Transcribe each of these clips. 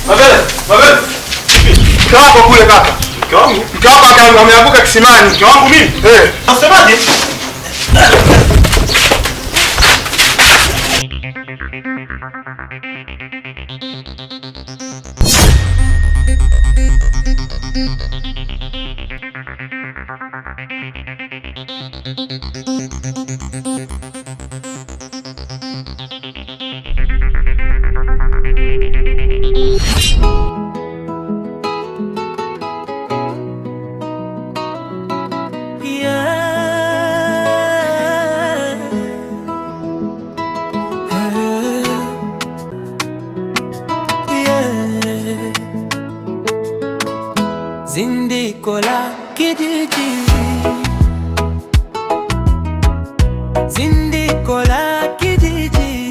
Mabele, Mabele. Mke wako kule kaka. Mke wangu? Mke wako ameanguka kisimani. Mke wangu mimi? Eh. Unasemaje? Zindiko la kijiji, zindiko la kijiji,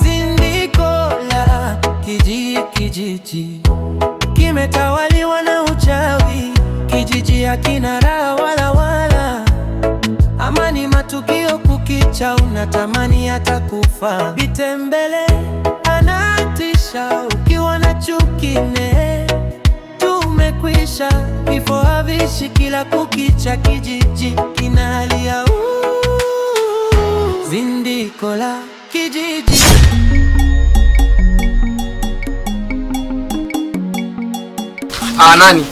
zindiko la kijiji kimetawaliwa na uchawi. Kijiji hakina raha wala wala amani, matukio kukicha, unatamani hata kufa. Bitembele anatisha ukiwa na chuki ne tumekwisha, vifo haviishi kila kukicha, kijiji kinalia zindiko la kijiji. Ah, nani?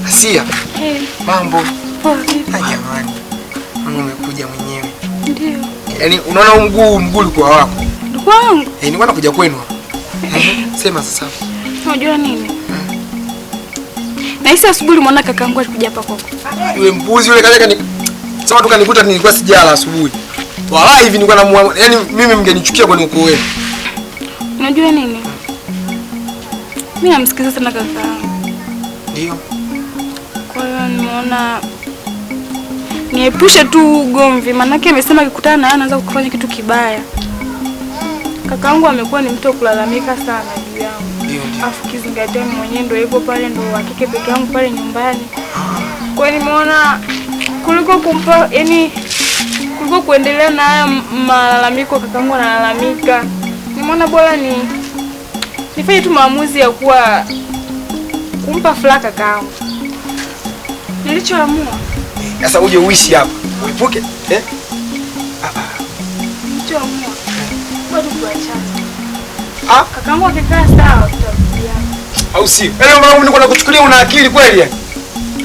Asia. Hey. Mambo. Poa vipi? Ah, jamani. Mimi umekuja mwenyewe. Ndio. Yaani unaona huu mguu ulikuwa wako. Ndugu wangu. Eh, nilikuwa nakuja kwenu hapa. Sema sasa. Unajua nini? Na hisi asubuhi ulimuona kakaangu alikuja hapa kwako. Yule mbuzi yule kaja kani sema tu kanikuta nilikuwa sijala asubuhi. Wala hivi nilikuwa namuona, yaani mimi mngenichukia kwenye ukoo wenu. Unajua nini? Mimi namsikiza sana kakaangu. Ndio. Kwa hiyo nimeona niepushe tu ugomvi, maanake amesema akikutana na yeye anaanza kufanya kitu kibaya. Kakaangu amekuwa ni mtu wa kulalamika sana juu yangu. Ndio, ndio. Afu kizingatia mimi mwenyewe ndio yuko pale, ndio wa kike peke yangu pale nyumbani. Kwa hiyo nimeona kuliko kumpa, yani kuliko kuendelea na haya malalamiko kakaangu analalamika, nimeona bora ni nifanye tu maamuzi ya kuwa kumpa furaha kakaangu. Nilichoamua. Sasa uje uishi hapa. Uepuke, eh? Nilichoamua. Bado tuachane. Ah? Kakaangu akikaa sawa tutarudiana. Au sio? Yaani mwanangu nilikuwa nakuchukulia una akili kweli yani?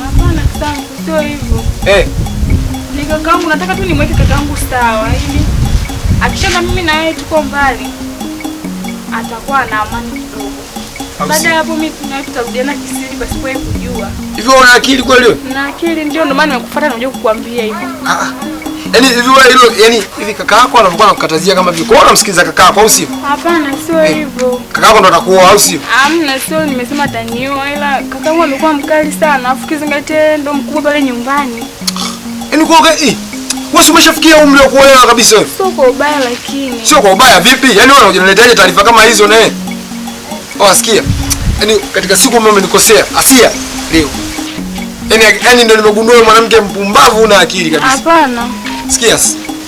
Hapana kakaangu, sio hivyo. Eh. Ni kakaangu, nataka tu nimweke kakaangu sawa ili akishaona mimi na yeye tuko mbali atakuwa na amani kidogo. Au Baada sio? ya hapo mimi na yeye tutarudiana kisiri pasipo yeye kujua. Hivi wewe una akili kweli wewe? Na akili ndio, ndio maana nimekufuata na unajua kukuambia hivyo. Ah. Yaani hivi wewe hilo, yaani hivi kaka yako anapokuwa anakukatazia kama vile, kwa hiyo unamsikiliza kaka yako au sio? Hapana, sio hivyo. Kaka yako ndo atakuoa au sio? Hamna, sio nimesema atanioa, ila kakaangu amekuwa mkali sana. Afu kizingatie ndo mkubwa pale nyumbani. Yaani kwa wewe umeshafikia umri wa kuolewa kabisa wewe. Sio kwa ubaya lakini. Sio kwa ubaya vipi? Yaani wewe unanileteaje taarifa kama hizo na yeye? Oh, asikia. Yaani katika siku mimi umenikosea. Asia leo. Yaani ndio nimegundua wewe mwanamke mpumbavu una akili kabisa. Hapana. Sikia.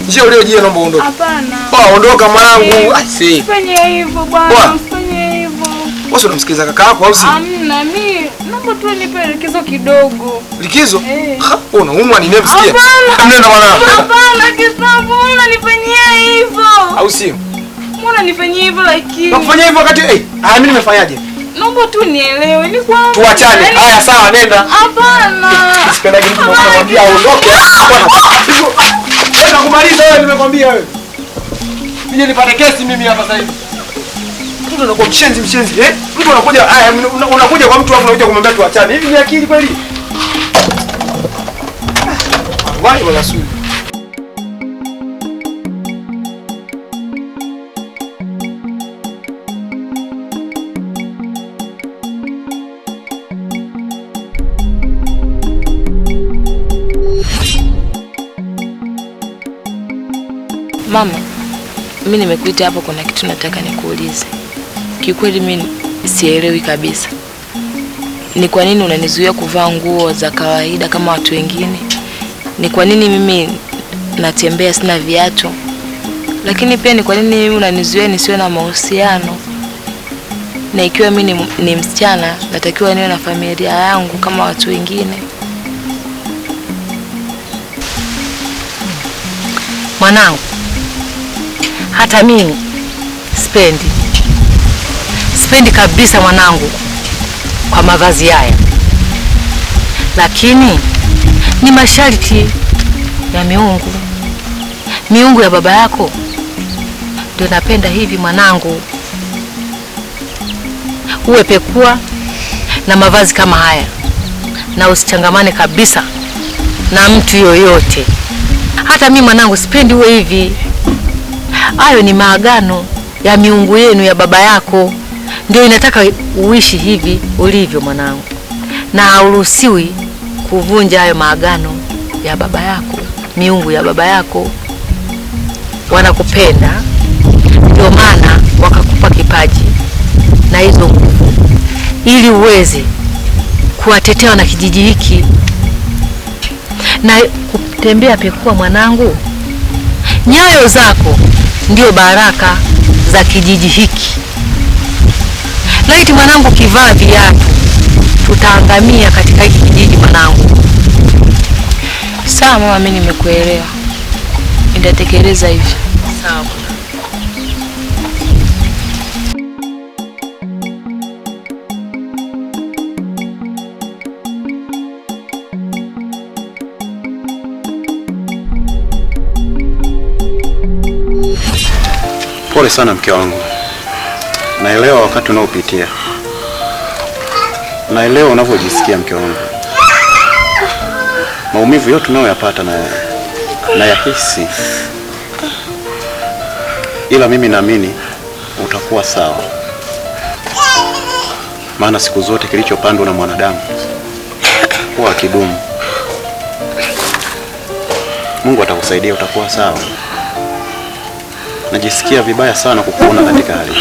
Njia uliojia naomba uondoke. Hapana. Poa, ondoka mwanangu. Asi. Usifanye hivyo bwana, Poa. usifanye hivyo. Wewe unamsikiliza kaka yako au si? Hamna, mimi naomba tu nipe likizo kidogo. Likizo? Eh. Ha, wewe unaumwa ni nini sikia? Hapana. Nenda mwanangu. Hapana, Kisambu, mbona unanifanyia hivyo? Au sio? Mbona unanifanyia hivyo lakini? Nakufanyia hivyo wakati ah mimi nimefanyaje? Naomba tu nielewe, ni kwa Tuachane. Yaani- Haya sawa, nenda. Hapana. Sipendagi mtu anamwambia aondoke. Wewe nakumaliza wewe, nimekwambia wewe. Nije nipate kesi mimi hapa sasa hivi. Mtu anakuwa mshenzi mshenzi, eh? Mtu anakuja haya unakuja kwa mtu hapo unakuja kumwambia tuachane. Hivi ni akili kweli? Wallahi wala suri. Mama, mimi nimekuita hapo, kuna kitu nataka nikuulize. Kiukweli mimi sielewi kabisa. Ni kwa nini unanizuia kuvaa nguo za kawaida kama watu wengine? Ni kwa nini mimi natembea sina viatu? Lakini pia ni kwa nini mimi unanizuia nisiwe na mahusiano? Na ikiwa mimi ni msichana, natakiwa niwe na familia yangu kama watu wengine. Mwanangu, hata mimi sipendi. Sipendi kabisa mwanangu kwa mavazi haya. Lakini ni masharti ya miungu. Miungu ya baba yako ndio napenda hivi mwanangu. Uwe pekua na mavazi kama haya na usichangamane kabisa na mtu yoyote. Hata mimi mwanangu sipendi uwe hivi. Hayo ni maagano ya miungu yenu ya baba yako. Ndio inataka uishi hivi ulivyo mwanangu. Na hauruhusiwi kuvunja hayo maagano ya baba yako, miungu ya baba yako. Wanakupenda, ndio maana wakakupa kipaji na hizo nguvu ili uweze kuwatetea na kijiji hiki. Na kutembea pekua mwanangu, nyayo zako ndio baraka za kijiji hiki. Laiti mwanangu kivaa viatu, tutaangamia katika hiki kijiji mwanangu. Sawa mama, mimi nimekuelewa. Nitatekeleza hivi. Sawa. Pole sana mke wangu. Naelewa wakati unaopitia. Naelewa unavyojisikia mke wangu. Maumivu yote unayoyapata na yahisi. Ila mimi naamini utakuwa sawa. Maana siku zote kilichopandwa na mwanadamu huwa hakidumu. Mungu atakusaidia, utakuwa sawa. Najisikia vibaya sana kukuona katika hali.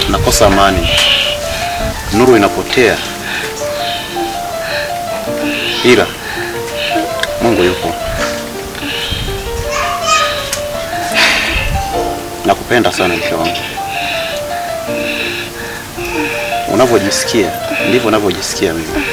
Nakosa amani. Nuru inapotea. Ila Mungu yupo. Nakupenda sana mke wangu. Unavyojisikia ndivyo unavyojisikia mimi.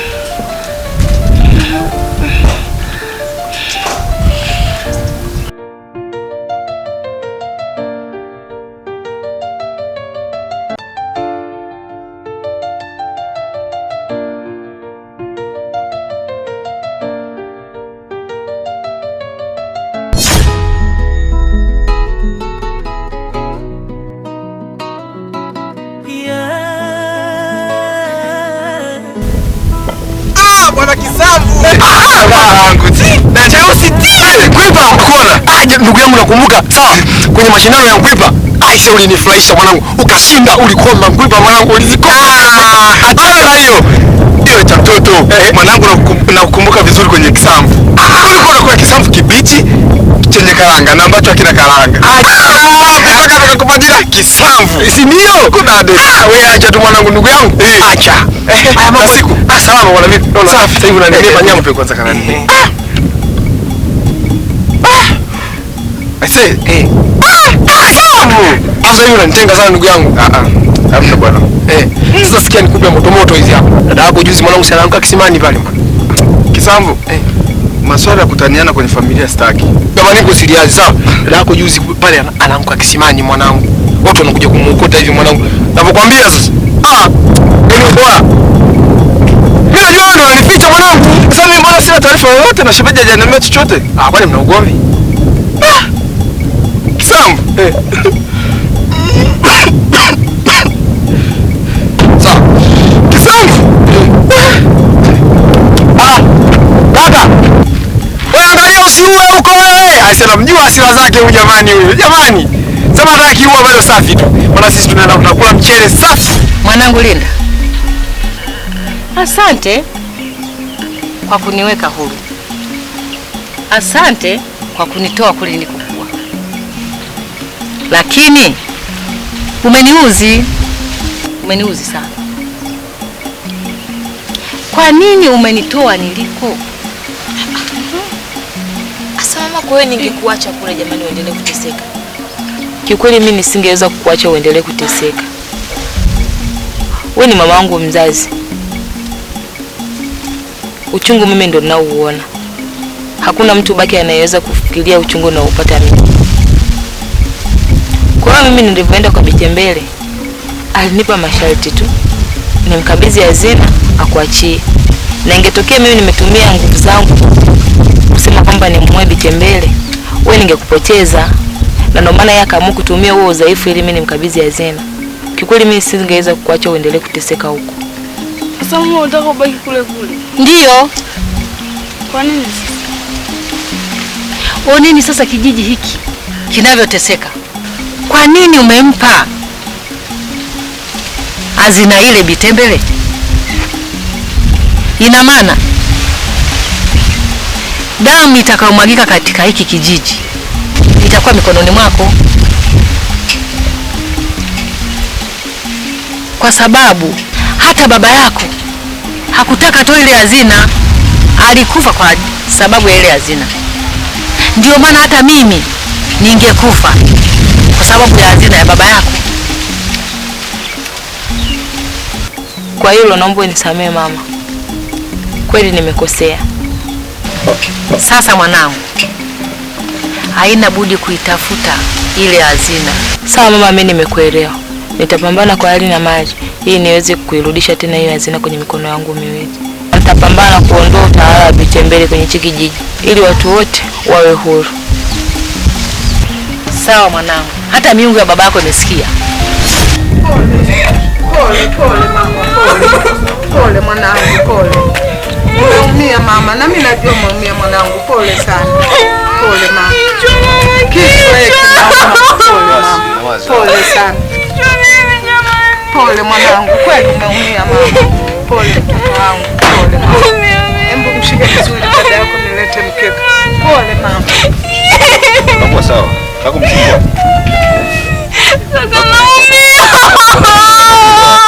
Ndugu yangu nakumbuka sawa, kwenye mashindano ya Nkwipa aise, ulinifurahisha mwanangu, ukashinda, ulikomba Nkwipa mwanangu, ulizikomba. Achana na hiyo hiyo cha mtoto mwanangu, nakukumbuka vizuri kwenye kisamvu. Ulikuwa unakula kisamvu kibichi chenye karanga na ambacho hakina karanga. Mpaka tukakupa jina kisamvu. Si ndio? Kuna ade. Wewe acha tu mwanangu, ndugu yangu. Acha. Haya mambo siku. Salama bwana, vipi? Safi. Sasa hivi unaniletea nyama pe kwanza kana nini? I say, Samu. Sasa hivi unanitenga sana ndugu yangu. Hamna bwana. Sasa sikia nikupe moto moto hizi hapa. Dada yako juzi mwanangu si anaanguka kisimani pale. Kisamvu. Maswala ya kutaniana kwenye familia sitaki. Kama niko serious sawa. Dada yako juzi pale anaanguka kisimani mwanangu. Watu wanakuja kumuokota hivi mwanangu. Navyokuambia sasa. Yaani bora. Mimi najua ndio unanificha mwanangu. Sasa mimi mbona sina taarifa yoyote na shemeji hajaniambia chochote? Kwani mna ugomvi? Kisamvu. Sawa. Kisamvu. Kaka. Wewe angalia usiue huko wewe. Aisha namjua hasira zake huyu jamani huyu. Jamani. Sema hataki huwa bado safi tu. Maana sisi tunaenda tunakula mchele safi. Mwanangu Linda, asante kwa kuniweka huru. Asante kwa kunitoa kule nilikokuwa. Lakini umeniuzi. Umeniuzi sana. Kwa nini umenitoa niliko? Asa mama, kwa hiyo ningekuacha kule jamani uendelee kuteseka. Kiukweli mimi nisingeweza kukuacha uendelee kuteseka. Wewe ni mama wangu mzazi. Uchungu mimi ndo ninaouona. Hakuna mtu baki anayeweza kufikiria uchungu na upata mimi. Kwa hiyo mimi nilivyoenda kwa Bitembele, alinipa masharti tu. Nimkabidhi hazina akuachie. Na ingetokea mimi nimetumia nguvu zangu kusema kwamba nimwoe Bitembele, wewe ningekupoteza. Na ndio maana yeye akaamua kutumia huo udhaifu ili mimi nimkabidhi hazina. Kikweli mimi singeweza kukuacha uendelee kuteseka huko. Sasa mama unataka ubaki kule kule? Ndio. Kwa nini? O nini sasa kijiji hiki kinavyoteseka? Kwa nini umempa hazina ile Bitembele? Ina maana damu itakayomwagika katika hiki kijiji itakuwa mikononi mwako. Kwa sababu hata baba yako hakutaka tu ile hazina, alikufa kwa sababu ya ile hazina. Ndio maana hata mimi ningekufa kwa sababu ya hazina ya baba yako. Kwa hilo naomba unisamee mama. Kweli nimekosea. Sasa mwanangu, haina budi kuitafuta ile hazina. Sawa mama, mimi nimekuelewa. Nitapambana kwa hali na mali ili niweze kuirudisha tena hiyo hazina kwenye mikono yangu miwili. Nitapambana kuondoa utawala wa Bitembele kwenye hiki kijiji ili watu wote wawe huru. Sawa mwanangu, hata miungu ya babako imesikia. Pole, pole, pole mama, pole. Pole mwanangu, pole. Umeumia mama, na mimi najua umeumia mwanangu, pole sana. Pole mama. Kichwa hiki mama, pole mama. Pole sana. Pole mwanangu, kweli umeumia mama. Pole mtoto wangu, pole mama. Hebu mshike vizuri dada yako nilete mkeka. Pole mama. Hapo sawa. Hakumshika. Sasa naumia.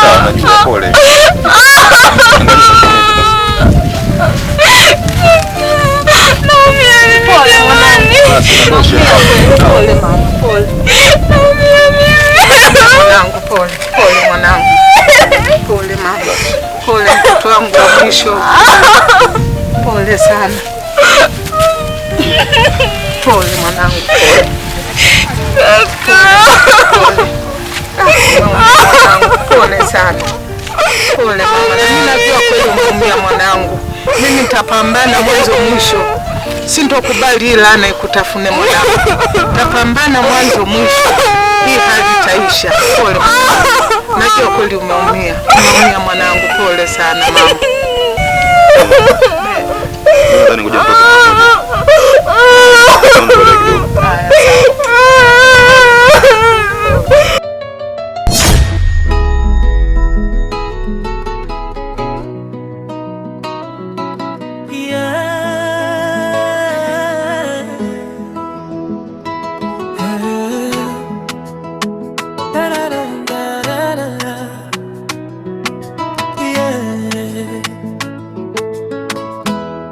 Sawa, najua pole. Naumia mimi. Pole mwanangu. Pole mama, pole. Naumia mimi. Mwanangu, pole. Pole mwanangu. Pole mama. Pole mtoto wangu wa mwisho. Pole sana. Pole mwanangu, pole. Pole. Mwanangu, pole sana. Pole mama. Na mimi najua kweli umeumia mwanangu. Mimi nitapambana mwanzo mwisho. Sintokubali hii laana ikutafune mwanangu. Nitapambana mwanzo mwisho. Hii hali itaisha. Pole mwanangu. Najua kweli umeumia. Umeumia mwanangu, pole sana mama. Nadhani ngoja nitoke.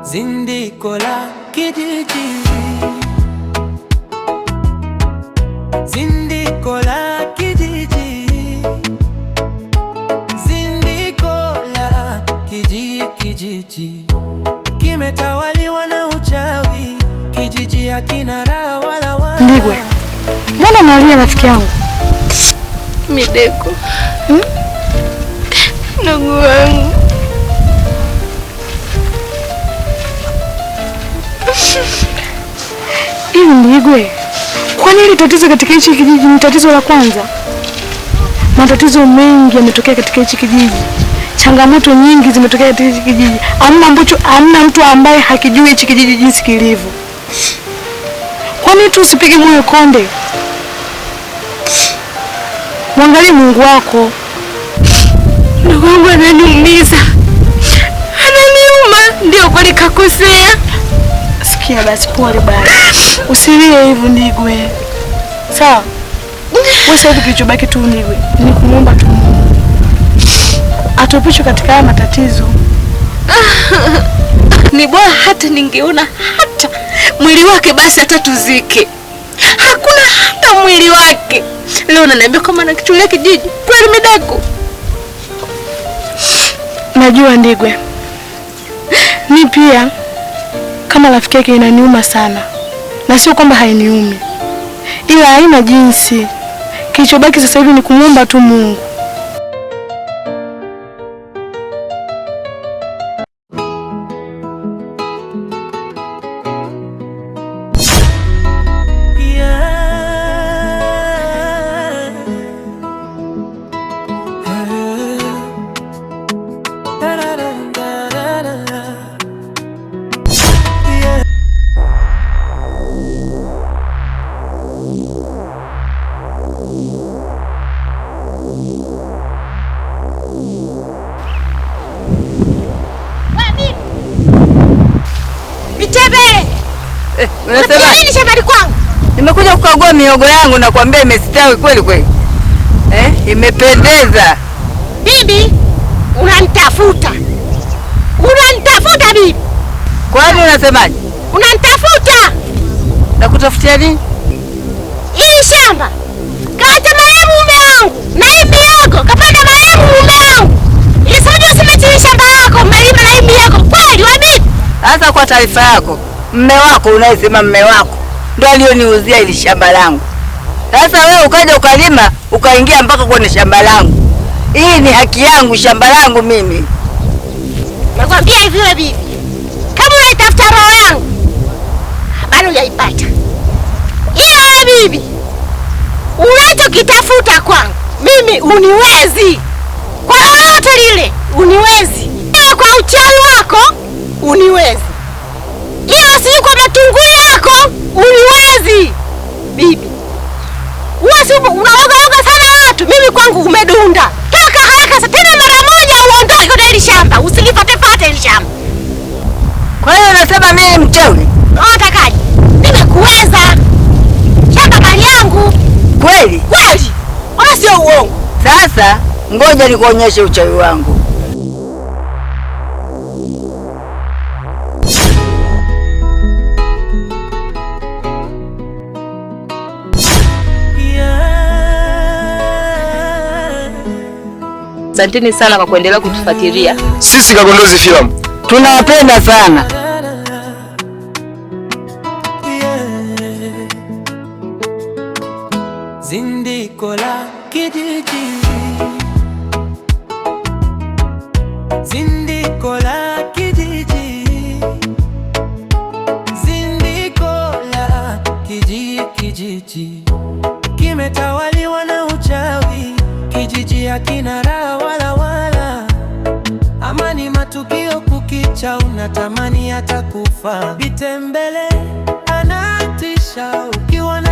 Zindiko la kijiji, zindiko la kijiji, zindiko la kijiji kimetawaliwa na uchawi. Kijiji hakina raha wala wala. Ndigwe, mbona unalia rafiki yangu? Mideko, ndugu wangu, hivi Ndigwe, kwani hili tatizo katika hichi kijiji ni tatizo la kwanza? Matatizo mengi yametokea katika hichi kijiji. Changamoto nyingi zimetokea katika hichi kijiji. Hamna mtu ambaye hakijui hichi kijiji jinsi kilivyo. Kwani tu usipige moyo konde? Mwangalie Mungu wako. Ndugu wangu ananiumiza. Ananiuma, ndio kweli kakosea. Sikia basi, pole basi. Usilie hivyo Ndigwe. Sawa? Wewe sasa kilichobaki tu Ndigwe ni kumuomba tu Mungu. atuepushe katika haya matatizo. Ni bora hata ningeona hata mwili wake basi hata tuzike. Hakuna hata mwili wake. Leo unaniambia kama anakichulia kijiji. Kweli Mideko? Najua Ndigwe, mi pia kama rafiki yake inaniuma sana, na sio kwamba hainiumi, ila haina jinsi. Kilichobaki sasa hivi ni kumuomba tu Mungu. Unasema nini shambani kwangu? Nimekuja kukagua miogo yangu na kuambia imestawi kweli kweli. Imependeza. Bibi, unanitafuta. Unanitafuta bibi. Kwani unasemaje? Unanitafuta. Nakutafutia nini? Hii shamba kata marehemu mume wangu na hii miogo kapanda marehemu mume wangu. Isije useme shamba lako umelima na hii miogo kweli wa bibi? Sasa kwa taarifa yako, mume wako unayesema mume wako ndo alioniuzia ili shamba langu. Sasa wewe ukaja ukalima ukaingia mpaka kwenye shamba langu. Hii ni haki yangu, shamba langu mimi. Nakwambia hivi wewe bibi, kama unaitafuta roho yangu bado hujaipata. Ila wewe bibi, unachokitafuta kwangu mimi uniwezi. Kwa lolote lile uniwezi. Ila kwa uchawi wako uniwezi. Ila si kwa matungu yako uniwezi. Bibi, wewe unaoga sana watu, mimi kwangu umedunda. Toka haraka sasa tena mara moja uondoke kwenye hili shamba, usilipate hili shamba. Kwa hiyo unasema mimi mchawi? Unatakaje? Nimekuweza. Shamba mali yangu. Kweli? Kweli. Wala sio uongo. Sasa ngoja nikuonyeshe uchawi wangu. Asanteni sana kwa kuendelea kutufuatilia. Sisi Kagondozi Filamu tunawapenda sana. Zindiko la kijiji, zindiko la kijiji, zindiko la kijiji kimetawaliwa na uchawi. Kijiji hakina raha wala wala amani, matukio kukicha unatamani hata kufa. Bitembele anatisha.